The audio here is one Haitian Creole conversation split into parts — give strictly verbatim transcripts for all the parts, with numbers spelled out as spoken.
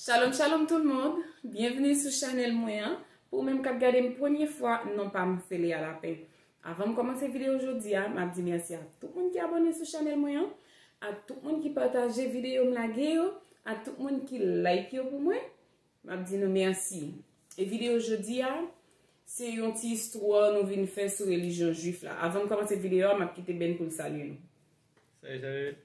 Shalom, shalom tout le monde. Byenveni sou chanèl mwen an. Pou ou menm k ap gade m premye fwa, non pa m se Lea Lapin. Avan m kòmanse videyo jodi a, m ap di mèsi a tout moun ki abòne sou chanèl mwen an, a tout moun ki pataje videyo m lage yo, a tout moun ki like yo pou mwen. M ap di nou mèsi. E videyo jodi a, se yon ti istwa nou vin fè sou relijyon jwif la. Avan m kòmanse videyo a, m ap kite Ben pou l salye nou. Salut, salut.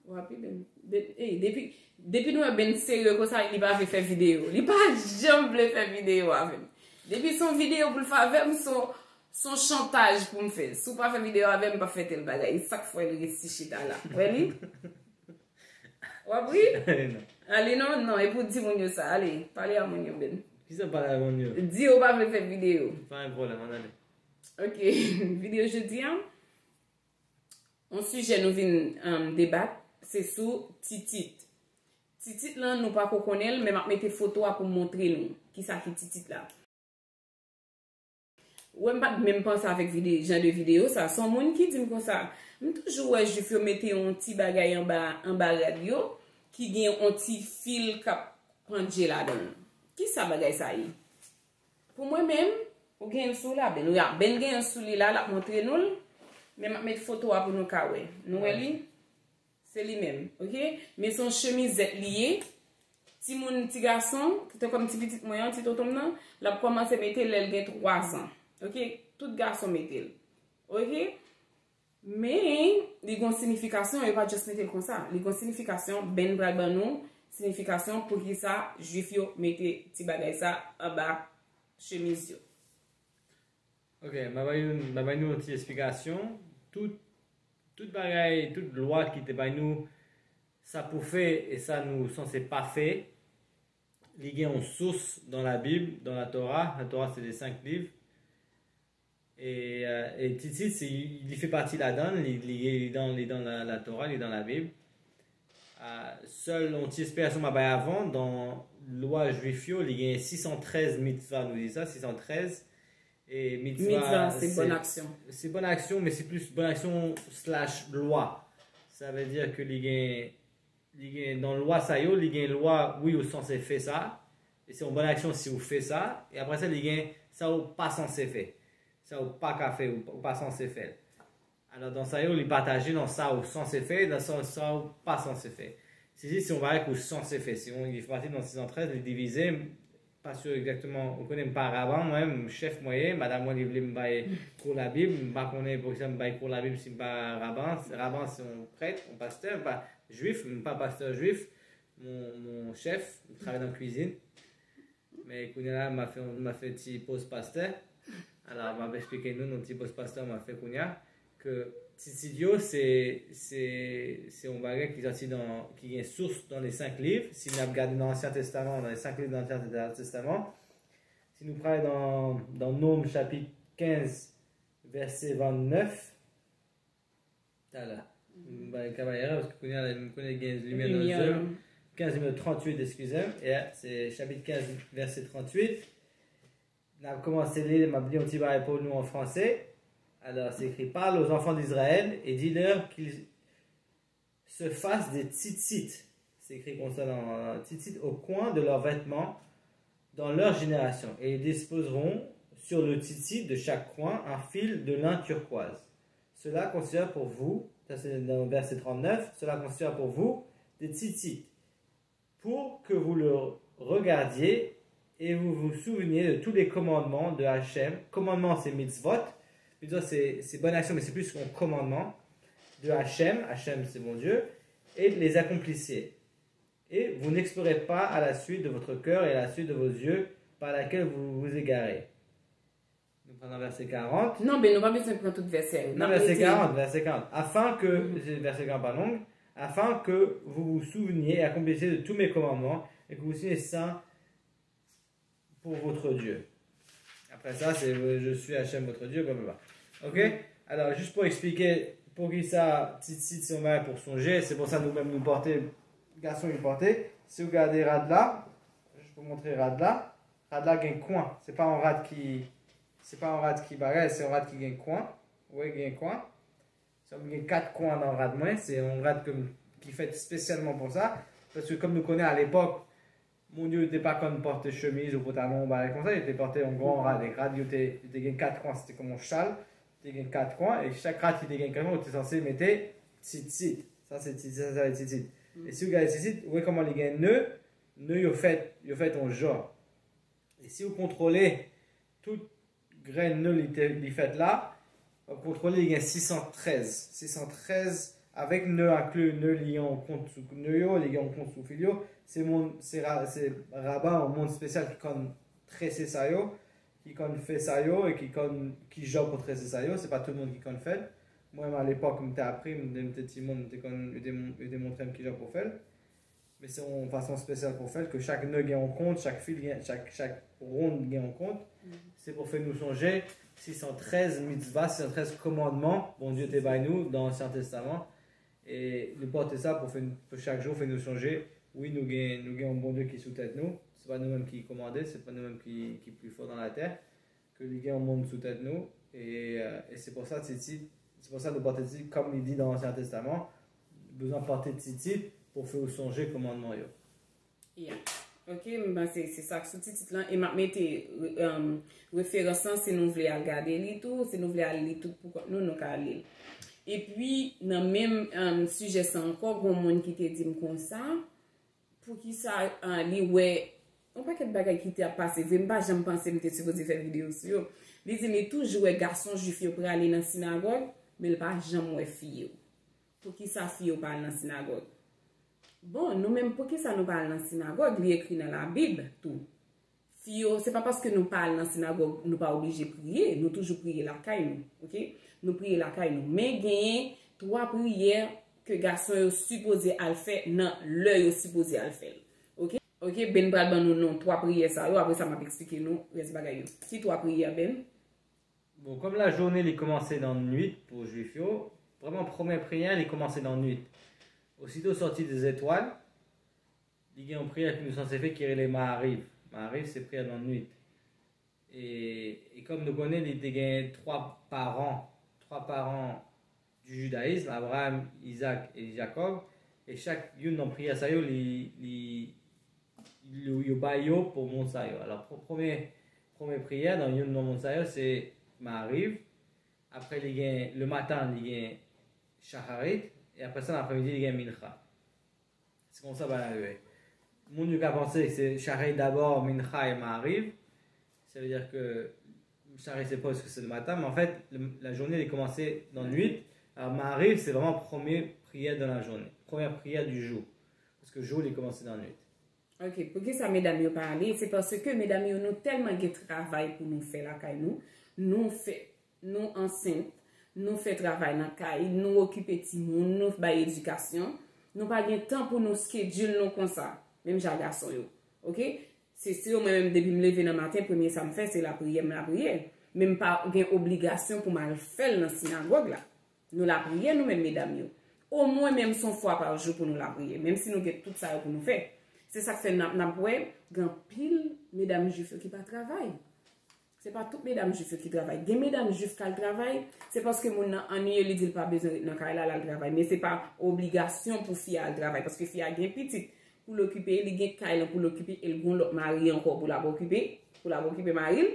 W ap ri, Ben. De, ey, depi, depi nou wè Ben serye konsa, li pa vle fè videyo. Li pa janm vle fè videyo avè m. Depi se yon videyo pou l fè avè m, se yon, se yon chantaj pou m fè. Si w pa fè videyo avè m, m p ap fè tèl bagay. E sa k fè l resi chita la. Wè li? W ap ri? Ale non. Ale non, non. E pou di moun yo sa. Ale, pale a moun yo, Ben. Kisa pale a moun yo? Di yo pa vle fè videyo. Pa gen pwoblèm, ann ale. Ok. Videyo jodi a, yon sijè nou vin, um, debat, se sou titit. Titit lan, nou pa ko konnen l, men m ap mete foto a pou m montre nou kisa ki titit la. Ou wè, m pa t menm panse avèk vide-, jan de videyo sa. Se yon moun ki di m konsa, m toujou wè jwif yo mete yon ti bagay anba, anba rad yo, ki gen yon ti fil k ap pandje ladan l. Kisa bagay sa ye? Pou mwen menm, ou gen l sou la, Ben. Ou ya, Ben gen l sou li la, l ap montre nou l. Men m ap met foto a pou nou ka wè. Nou wè li? Se li menm, ok? Men se yon chemizèt li ye. Timoun, ti gason, tankou ti pitit mwen an, ti tonton m nan, l ap kòmanse mete l lè l gen twa zan. Ok? Tout gason mete l. Ok? Men, li gon sinifikasyon, yo pa just mete l konsa. Li gon sinifikasyon, Ben pral ban nou sinifikasyon poukisa jwif yo mete ti bagay sa anba chemiz yo. Ok, m a bay nou, m a bay nou yon ti esplikasyon. Tout, tout bagay, tout lwa ki te bay nou sa pou fè e sa nou sanse pa fè, li gen yon sous dans la Bible, dans la Torah. La Torah, c'est les cinq livres. E, euh, e titit, se, li fè pati ladan, li, li, li dan, li dan la, la Torah, li dan la Bib. Ah, sèl yon ti esplikasyon m a bay avan, dan lwa jwif yo, li gen sis san trèz mitzvah, nou di sa, sis san trèz. E mitzvah, mitzvah, se se, bòn aksyon. Se bòn aksyon, men se plis bòn aksyon slash lwa. Sa vle di ke li gen, li gen, dan lwa sa yo, li gen lwa, wi, ou sanse fè sa. E se yon bòn aksyon si ou fè sa. E apre sa, li gen sa ou pa sanse fè. Sa ou pa ka fè, ou, ou pa sanse fè l. Alò, dan sa yo, li pataje nan sa ou sanse fè, dan sa, sa ou pa sanse fè. Titit, se yon bagay ke ou sanse fè. Se yon, li fè pati nan sis san trèz, li divize. M pa si egzakteman, ou konnen m pa raban, mwen, m chèf mwen ye, madanm mwen, li vle m bay kou Labib, m pa konnen poukisa m bay kou Labib si m pa raban. Raban, se yon prèt, yon pastè, m pa jwif, m pa pastè jwif, m, m yon chèf, m travay nan kwizin. Men kounye a la, m a fè, m a fè ti pòz pastè. Alò, m ap eksplike nou nan ti pòz pastè m a fè kounye a, ke titit yo, se, se, se yon bagay ki sòti dan, ki gen sous dan le senk liv. Si n ap gade nan Ansyen Testaman, dan le senk liv dan Ansyen Testaman, si nou prale dan, dan Nonm chapit kenz, vèsè vennèf, Talè. M bay, ka bay erè, paske kounye a la, m konnen gen limyè nan zye m. Kenz, nimewo tranntuit, eskize m. Yeah, se chapit kenz, vèsè tranntuit. N ap kòmanse li, m ap li yon ti bagay pou nou an franse. Alors, c'est écrit, parle aux enfants d'Israël et dis-leur qu'ils se fassent des tzitzit. C'est écrit comme ça dans, tzitzit au coin de leurs vêtements dans leur génération, et ils disposeront sur le tzitzit de chaque coin un fil de lin turquoise. Cela constituera pour vous, ça c'est dans le verset trente-neuf, cela constituera pour vous des tzitzit, pour que vous le regardiez et vous vous souveniez de tous les commandements de Hachem. Commandement, c'est mitzvot. Mitzvot, c'est, c'est bonne action, mais c'est plus un commandement de Hachem. Hachem, c'est mon Dieu. Et les accomplissiez. Et vous n'explorez pas à la suite de votre cœur et à la suite de vos yeux par laquelle vous vous égarez. Nou pran nan vèsè karant. Non, ben nou pa bezwen pran tout vèsè yo. Non, vèsè karant, vèsè karant. Afin que, vèsè karant pa long, afin que vous vous souveniez et accomplissiez de tous mes commandements, et que vous soyez saints pour votre Dieu. Après ça, c'est, euh, je suis Hachem votre Dieu, blablabla. Ok? Alors, juste pour expliquer poukisa tzitzit se yon bagay pou sonje, se pou sa nou menm nou pòte, gason yo pòte. Si w gade rad la, jis pou montre rad la, rad la gen kwen. Se pa yon rad ki, se pa yon rad ki bagay, se yon rad ki gen kwen. Ou wè gen kwen. Sa m gen kat kwen nan rad mwen, se yon rad ke m, ki fèt espesyalman pou sa. Paske kòm nou konnen a lepòk, Moun yo te pa konn pòte chemiz ou pantalon, bagay konsa, yo te pòte yon gran rad. E rad yo te, yo te gen kat kwen, se te kòm yon chal, te gen kat kwen, e chak rad ki te gen kat kwen, ou te sanse mete titit. Sa se titit, sa se titit. E si w gade titit, ou wè kòman li gen ne, ne yo fèt, yo fèt yon jan. E si w kontwole tout grenn ne li, te, li fèt la, w ap kontwole li gen sis san trèz. Sis san trèz, avèk ne ankli, ne li gen yon kont sou ne yo, li gen yon kont sou fil yo. Se moun, se, ra, se Raba, yon moun espesyal ki konn trese sa yo, ki konn fè sa yo, e ki konn ki jan pou trese sa yo. Se pa tout moun ki konn fè l. Mwen menm, alepòk, m te apri, m te, m te timoun, m te konn, yo te, yo te montre m ki jan pou fè l. Men se yon fason espesyal pou fè l, ke chak ne gen yon kont, chak fil gen, chak, chak wonn gen yon kont. Se pou fè nou sonje sis san trèz mitzvah, sis san trèz kòmandman Bondye te bay nou nan Ansyen Testaman. E nou pòte sa pou fè, pou chak jou fè nou sonje, wi, nou gen, nou gen yon Bondye ki sou tèt nou. Se pa nou menm ki kòmande, se pa nou menm ki, ki pi fò nan latè. Ke li gen yon moun sou tèt nou. E, e se pou sa, titit, se pou sa nou pòte titit, kòm li di nan Ansyen Testaman, bezwen pòte titit pou fè w sonje kòmandman yo. Yeah. Ok, m panse se sa k sou titit lan. E m ap mete um, referans lan si nou vle al gade li tou, si nou vle al li tout pou kont nou, nou ka al li l. Epi, nan menm um, sijè sa ankò, gon moun ki te di m konsa, poukisa uh, li wè yon pakèt bagay ki te ap pase vre, m pa janm panse m te sipoze fè videyo sou yo. Li di li toujou wè gason jwif yo prale nan sinagòg, men l pa janm wè fi yo. Poukisa fi yo pa al nan sinagòg? Bon, nou menm poukisa nou pa al nan sinagòg? Li ekri nan Labib tou. Fi yo, se pa paske nou pa al nan sinagòg, nou pa oblije priye. Nou toujou priye lakay nou, ok? Nou priye lakay nou. Men genyen twa priyè ke gason yo sipoze al fè nan lè yo sipoze al fè l. Ok? Ok, Ben pral ban nou non twa priyè sa yo, apre sa m ap eksplike nou rès bagay yo. Ki twa priyè, Ben? Bon, kòm lajounen li kòmanse nan nwit pou Jwif yo, vrèman premye priyè li kòmanse nan nwit. Osito sòti de zetwal, li gen yon priyè ki nou sanse fè ki rele Maariv. Maariv se priyè nan nwit. E, e kòm nou konnen, li te gen twa paran, twa paran du judaïsme, Abraham, Isaac e Jacob, e chak youn nan priyè sa yo, li, li, li yo bay yo pou moun sa yo. Alò, premye, premye priyè nan youn nan moun sa yo, se Maariv, apre li gen, le matin, li gen Shacharit, e apre sa, nan apremidi, li gen Mincha. Se konsa bagay yo ye. Moun yo ka panse se Shacharit dabò, Mincha e Maariv. Sa vle di ke Shacharit se paske se le matin, men anfèt, lajounen li kòmanse nan nwit. Alò, Maariv se vrèman premye priyè de lajounen, premye priyè du jou. Paske jou li kòmanse nan nwit. Ok, poukisa medam yo pa ale? Se paske medam yo nou tèlman gen travay pou nou fè lakay nou, nou fè Nou ansent, nou fè travay nan kay, nou okipe timoun, nou bay edikasyon, nou pa gen tan pou nou schedule nou konsa, menm jan ak gason yo. Ok? Se si mwen menm depi m leve nan maten, premye sa m fè se lapriyè, m lapriyè. Men m pa gen obligasyon pou m al fè l nan sinagòg la. Nou lapriyè nou menm medam yo. Omwen menm se yon fwa pa jou pou nou lapriyè, menm si nou gen tout sa yo pou nou fè. Se sa k fè n ap, n ap wè gen anpil medam jwif yo ki pa travay. Se pa tout medam jwif yo ki travay. Gen medam jwif k al travay, se paske moun nan anniye, li di l pa bezwen ret nan kay la, l al travay. Men se pa obligasyon pou fi a al travay, paske fi a gen pitit pou l okipe, li gen kay lan pou l okipe, e l gen yon lòt mari ankò pou l ap okipe, pou l ap okipe mari l.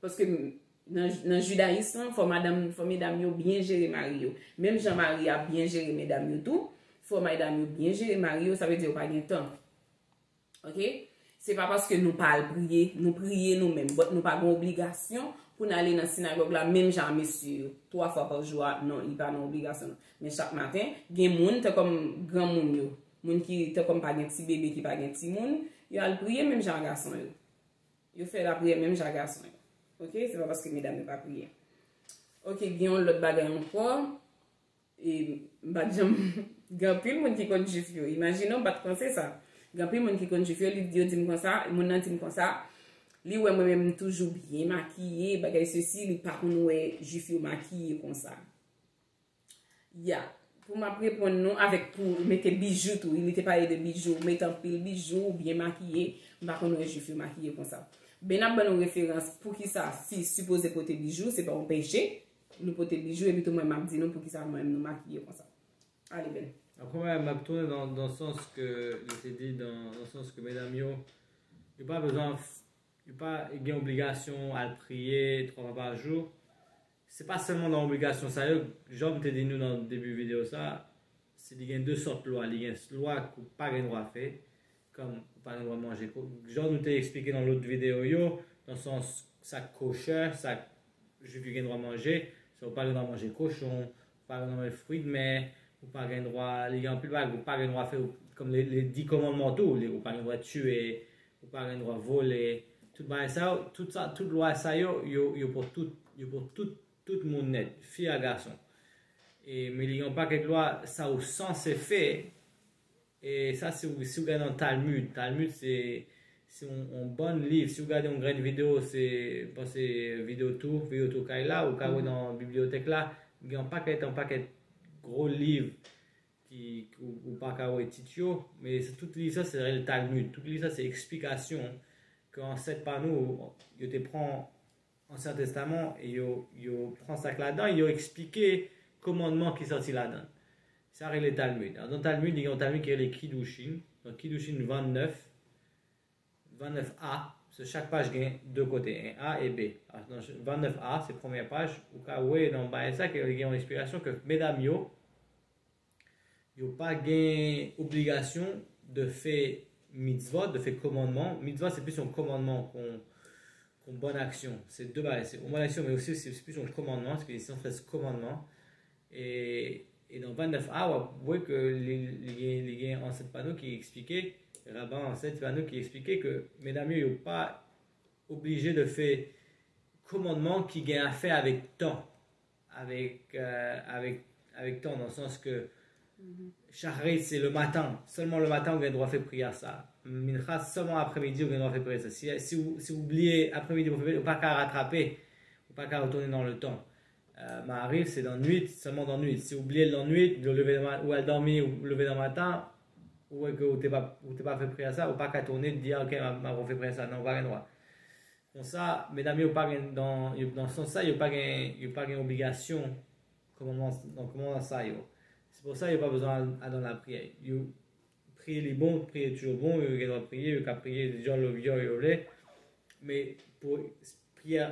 Paske nan, nan jidayis lan, fò madanm, fò medam yo byen jere mari yo. Menm jan mari a byen jere medam yo tou, fò medam yo byen jere mari yo, sa vle di yo pa gen tan. Ok? Se pa paske nou pa al priye, nou priye nou menm, but nou pa gen obligasyon pou n ale nan sinagòg la menm jan a mesye yo. Twa fwa pa jou a, non, li pa nan obligasyon non. Men chak maten, gen moun, tankou granmoun yo, moun ki tankou pa gen ti bebe, ki pa gen timoun, yo al priye menm jan a gason yo. Yo fè lapriyè menm jan a gason yo. Ok? Se pa paske medam yo pa priye. Ok, gen yon lòt bagay ankò. E m pa t janm gen anpil moun ki konn jwif yo. Imajine w, m pa t panse sa. Gen anpil moun ki konn jwif yo, li, yo di m konsa, moun nan di m konsa, li wè mwen menm m toujou byen makiye, bagay sesi, li pa konn wè jwif yo makiye konsa. Ya, pou m ap reponn nou avèk pou mete bijou tou, wi, li te pale de bijou, mete anpil bijou, byen makiye, m pa konn wè jwif yo makiye konsa. Ben ap ban nou referans poukisa fi sipoze pote bijou, se pa yon peche. Nou pote bijou, epi tou mwen m ap di nou poukisa mwen menm nou makiye konsa. Ale Ben. Aprè mwen, m ap tounen nan, nan sans ke li te di, nan, nan sans ke medam yo, Yo pa bezwen, yo pa gen obligasyon al priye twa fwa pa jou. Se pa sèlman nan obligasyon sa yo, jan m te di nou nan debi videyo sa, se li gen de sòt lwa. Li gen lwa ke w pa gen dwa fè, kòm ou pa gen dwa manje ko-, jan nou te eksplike nan lòt videyo yo, nan sans sa k kochè, sa k jwif yo gen dwa manje, se ou pa gen dwa manje kochon, ou pa gen dwa manje fwi de mè, ou pa gen dwa, li gen anpil bagay, ou pa gen dwa fè, kòm le, le di kòmandman tou, li, ou pa gen dwa tiye, ou pa gen dwa vole, tout bagay sa yo, tout sa, tout lwa sa yo, yo, yo pou tout, yo pou tout, tout moun nèt, fi a gason. E, men li gen yon pakèt lwa, sa ou sanse fè, e sa, si w, si w gade nan Talmud, Talmud se, se yon, yon bann liv. Si w gade yon grenn videyo, se, m panse videyo tou, videyo tou kay la, ou ka wè nan bibliyotèk la, gen yon pakèt, yon pakèt gwo liv ki, ki ou, ou pa ka wè tit yo, men se tout liv sa, se rele Talmud. Tout liv sa, se eksplikasyon ke ansèt pa nou, yo te pran Ansyen Testaman, e yo, yo pran sa k ladan, yo eksplike kòmandman ki sòti ladan. Sa rele Talmud. Adan Talmud, li gen yon Talmud ki rele Kiddushin. Donk, Kiddushin vennèf, vennèf A, se chak paj gen de kote, en A e B. Adan vennèf A, se premyè paj, ou ka wè nan bagay sa ke li gen yon eksplikasyon ke medam yo, yo pa gen obligasyon de fè mitzvot, de fè kòmandman. Mitzvot, se plis yon kòmandman kon, kon bòn aksyon. Se de bagay. Se yon bòn aksyon, men osi se, se plis yon kòmandman, se san fè kòmandman. E, e nan vennèf A, w ap wè ke li, li gen, li gen ansèt pa nou ki eksplike, raban ansèt pa nou ki eksplike ke medam yo, yo pa oblije de fè kòmandman ki gen afè avèk tan. Avèk, euh, avèk, avèk tan, nan sans ke Shacharit, se le matin. Sèlman le matin, ou gen dwa fè priyè sa. Mincha, sèlman aprèmidi, ou gen dwa fè priyè sa. Si, si ou, si ou bliye aprèmidi pou fè priyè, ou pa ka ratrape. Ou pa ka retounen nan le tan. Euh, Maariv, se nan nwit, sèlman nan nwit. Si ou bliye l nan nwit, ou leve nan ma-, ou al dòmi, ou leve nan maten, ou wè ke ou te pa, ou te pa fè priyè sa, ou pa ka tounen di, "Ok, m a, m a fè priyè sa." Non, ou pa gen dwa. Konsa, medam yo pa gen, nan, yo, nan sans sa, yo pa gen, yo pa gen obligasyon kòmandman, nan kòmandman sa yo. Se pou sa yo pa bezwen al, al nan lapriyè. Yo priye li bon, priye toujou bon, yo gen dwa priye, yo ka priye jan yo, jan yo vle. Men pou priyè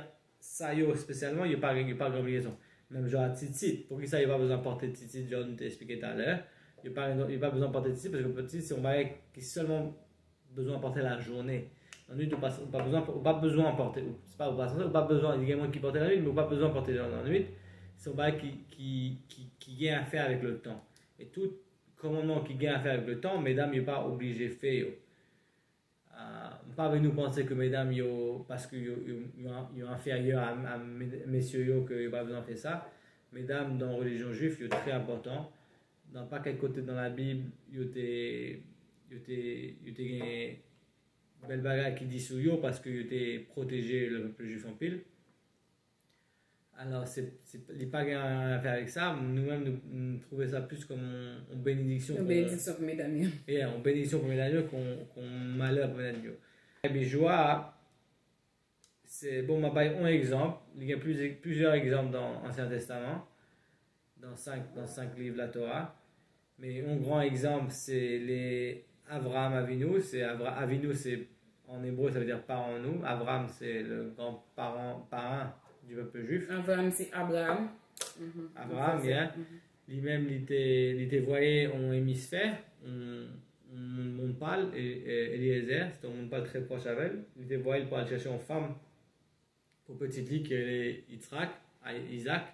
sa yo espesyalman, yo pa gen, yo pa gen obligasyon. Menm jan a tzitzit, poukisa yo pa bezwen pòte tzitzit, jan nou te eksplike talè? Yo pa, yo pa bezwen pòte tzitzit, paske tzitzit se yon bagay ki sèlman bezwen pòte lajounen. Lannwit, ou pa, ou pa bezwen, ou pa bezwen pòte, ou, se pa, ou pa sanse, ou pa bezwen, gen moun ki pòte lannwit, men ou pa bezwen pòte lannwit. Se yon bagay ki, ki, ki, ki gen afè avèk le tan. E tout kòmandman ki gen afè avèk le tan, medam yo pa oblije fè yo. Ah, m pa vle nou panse ke medam yo, paske yo, yo, yo, yo enferyè a, a me-, mesye yo, ke yo pa bezwen fè sa. Medam nan relijyon jwif, yo trè enpòtan. Nan pakèt kote nan Labib, yo te, yo te, yo te gen bèl bagay ki di sou yo, paske yo te pwoteje le pèp jwif anpil. Alò, se, se, li pa gen anyen a fè avèk sa. Nou menm, nou, nou twouve sa plis kòm yon, yon benediksyon. Yon benediksyon pou medam yo. Yeah, yon benediksyon pou medam yo, kòm, kòm malè pou medam yo. Bijou a, se, bon, m a bay yon egzanp. Li gen plizyè, plizyè egzanp nan Ansyen Testaman, nan senk, nan senk liv Latora. Men yon gran egzanp, se le Avraham Avinu. Se Avra-, Avinu, se, an ebre, sa vle di paran nou. Avraham, se le gran paran, paran du peuple juif. Avraham, se Abraham. Mhm. Avraham, yeah. Mhm. Li menm, li te, li te voye yon emisfè, yon, yon moun pa l, e, e, Eliezer, se te yon moun pa l trè pwòch avè l. Li te voye l pou al chèche yon fanm pou pitit li ki rele Yitzhak, a, Izak.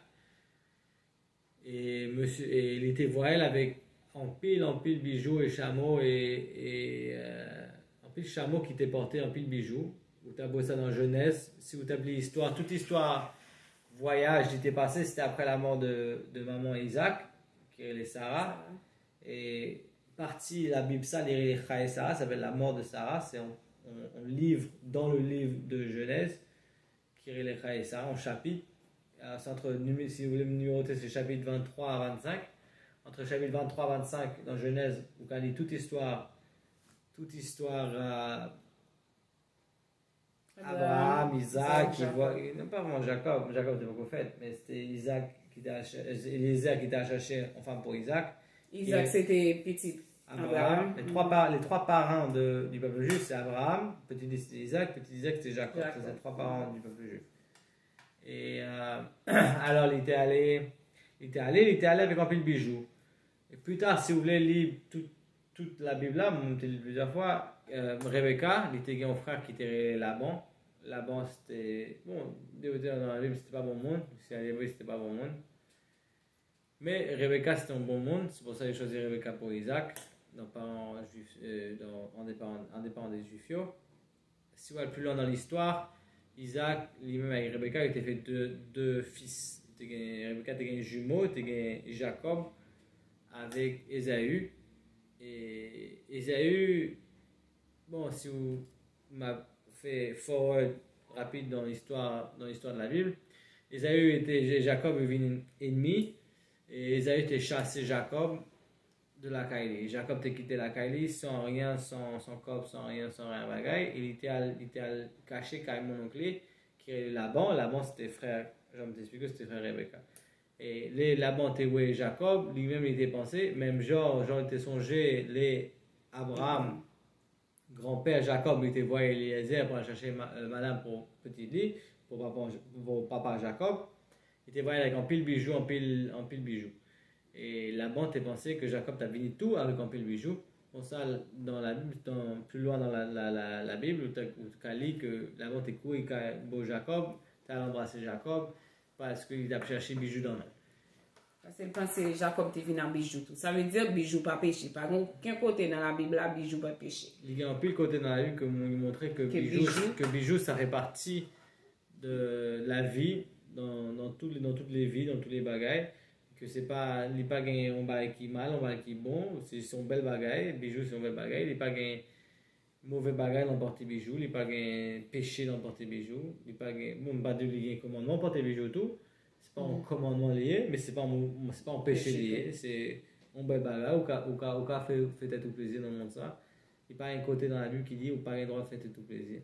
E mesye, e li te voye l avèk anpil, anpil bijou e chamo e, e, euh, anpil chamo ki te pòte anpil bijou. Ou t ap wè sa nan Jenèz. Si ou t ap li istwa, tout istwa vwayaj li te pase, se te aprè lamò de, de manman Izak, ki rele Sara. Sara. E pati Labib sa, li rele Chaye Sara, sa vle la mort de Sarah, se yon, yon, yon liv dans le livre de Genèse, ki rele Chaye Sara, yon chapit. Euh, se antre, nime-, si w vle m nimewote, se chapit venntwa a vennsenk. Antre chapit venntwa a vennsenk nan Jenèz, ou ka li tout istwa, tout istwa, euh, Abraham, Abraham, Izak, Izak, ki Jakòb. Vwa-, non, pa vrèman Jakòb, Jakòb te poko fèt, men se te Izak ki te al chè-, Eliezer ki te al chèche yon fanm pou Izak. Izak, e se te pitit Abraham, les trois, par- les trois parents de- du peuple juif, c'est Abraham, petit-fils d'Isaac, petit d'Isaac, c'est Jacob. Ça, c'est les trois parents du peuple juif. Et euh, alors, il était allé, il était allé, il était allé avec un pile bijoux. Et plus tard, si vous voulez lire tout, toute la Bible, là, je l'ai lu plusieurs fois, euh, Rebecca, il était un frère qui était Laban. Laban, c'était, bon, dans la Bible, c'était pas bon monde. Si à l'époque, c'était pas bon monde. Men Rebecca se te yon bon moun, se pou sa yo chwazi Rebecca pou Isaac, nan paran jwif, euh, nan, an de paran, an de paran de jwif yo. Si w al pli lwen nan listwa, Isaac, li menm avèk Rebecca, yo te fè de, de fis. Yo te gen, Rebecca te gen jimo, te gen Jacob avèk Esaü. E Esaü, bon, si w m ap fè forward rapid nan listwa, nan listwa de la Bib. Esaü te, Jacob vin enmi, e Esaü te chase Jacob de lakay li. Jacob te kite lakay li san anyen, san, san kòb, san anyen, san anyen bagay, e li te al, li te al kache kay monnonk li, ki rele Laban. Laban, se te frè, jan m te eksplike, se te frè Rebecca. E lè Laban te wè Jacob, li menm li te panse, menm jan, jan li te sonje lè Abraham granpè Jacob, li te voye Eliezer pou al chache ma- euh, madanm pou pitit li, pou papa, pou papa Jacob. Li te voye avèk anpil bijou, anpil, anpil bijou. E Laban te panse ke Jacob ta vini tou avèk anpil bijou. Konsa, nan la Bib, nan, pli lwen nan la, la, la, la Bib, ou te, ou te ka li ke Laban te kouri kay bò Jacob, te al anbrase Jacob, paske li t ap chache bijou nan men l. Paske l panse Jacob te vin ak bijou tou. Sa vle di bijou pa peche. Pa gen okenn kote nan Labib la bijou pa peche. Li gen anpil kote nan Labib ke moun montre ke bijou, ke bijou sa fè pati de la vi, dans, dans tout, dans toutes les vies, dans tous les bagay. Ke se pa, li pa gen yon bagay ki mal, yon bagay ki bon, se se yon bèl bagay, bijou se yon bèl bagay, li pa gen move bagay nan pòte bijou, li pa gen peche nan pòte bijou, li pa gen, bon, m pa di li gen kòmandman pòte bijou tou, se pa yon kòmandman li ye, men se pa yon, se pa yon peche li ye, se yon bèl bagay, ou ka, ou ka, ou ka fè, fè tèt ou plezi nan mond sa. Li pa gen kote nan Labib ki di ou pa gen dwa fè tèt ou plezi.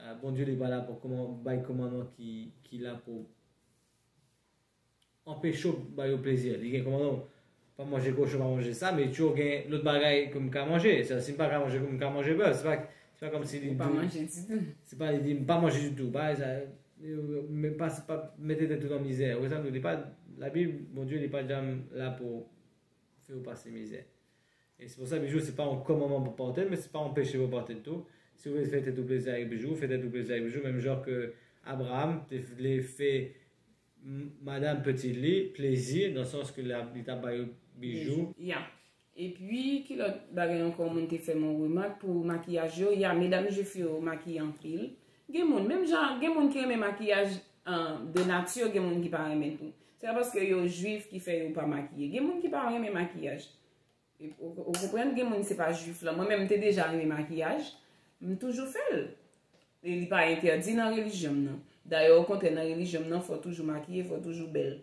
Euh, Bondye li pa la pou kòman, bay kòmandman ki, ki la pou anpeche w ba yo plezi. Li gen kòmandman, pa manje kochon, pa manje sa, men toujou gen lòt bagay ke m ka manje. Sa, si m pa ka manje, m ka manje bèf. Se pa, se pa kòmsi li di. Ou pa manje ditou. Se pa li di, m pa manje ditou. Pa sa, men pa, se pa mete tèt ou nan mizè. Ou sa, li pa, Labib, Bondye, li pa janm la pou fè ou pase mizè. E se pou sa bijou se pa yon kòmandman pou pòte l, men se pa yon peche pou pòte l tou. Si w vle fè tèt ou plezi avèk bijou, fè tèt ou plezi avèk bijou, menm jan ke Abraham te vle fè madanm pitit li plezi, nan sans ke li t ap ba yo bijou. Ya. Epi, ki lòt bagay ankò moun te fè m yon remak pou makiyaj yo? Ya, medam jwif yo makiye anpil. Gen moun, menm jan, gen moun ki renmen makiyaj de nati, gen moun ki pa renmen tou. Se pa paske yo jwif ki fè yo pa makiye. Gen moun ki pa renmen makiyaj. Ou konprann, gen moun se pa jwif lan. Mwen menm m te deja renmen makiyaj, m toujou fè l. E li pa entèdi nan relijyon m nan. Dayè, okontrè, nan relijyon m nan, fò w toujou makiye, fò w toujou bèl.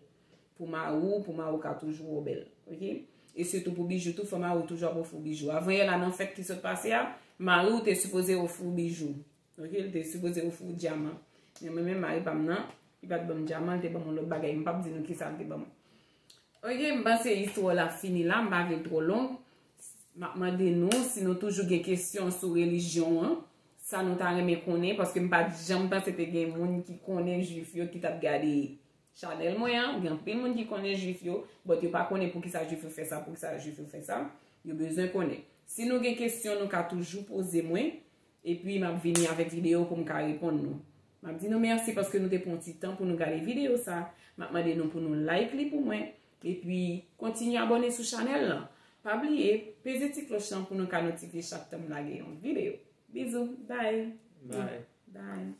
Pou mari w, pou mari w ka toujou wè w bèl. Oke? E sitou pou bijou tou, fò mari w toujou ap ofri w bijou. Avanyè la nan fèt ki sot pase a, mari w te sipoze ofri w bijou. Oke, li te sipoze ofri w dyaman. Men mwen menm, mari pa m nan, li pa t ban m dyaman, li te ban m yon lòt bagay. M p ap di nou kisa l te ban mwen. Oke, m panse istwa w la fini la, m pa vle l twò long. M ap mande nou si nou toujou gen kesyon sou relijyon an, sa nou ta renmen konnen, paske m pa t janm panse te gen moun ki konnen jwif yo ki t ap gade chanèl mwen an, gen anpil moun ki konnen jwif yo, but yo pa konnen poukisa jwif yo fè sa, poukisa jwif yo fè sa. Yo bezwen konnen. Si nou gen kesyon, nou ka toujou poze mwen, epi m ap vini avèk videyo pou m ka reponn nou. M ap di nou mèsi paske nou te pran ti tan pou nou gade videyo sa. M ap mande nou pou nou like li pou mwen, epi kontinye abòne sou chanèl lan. Pa bliye, peze ti klòch lan pou nou ka notifye chak tan m lage yon videyo. Bizou, bye. Bye. Bye.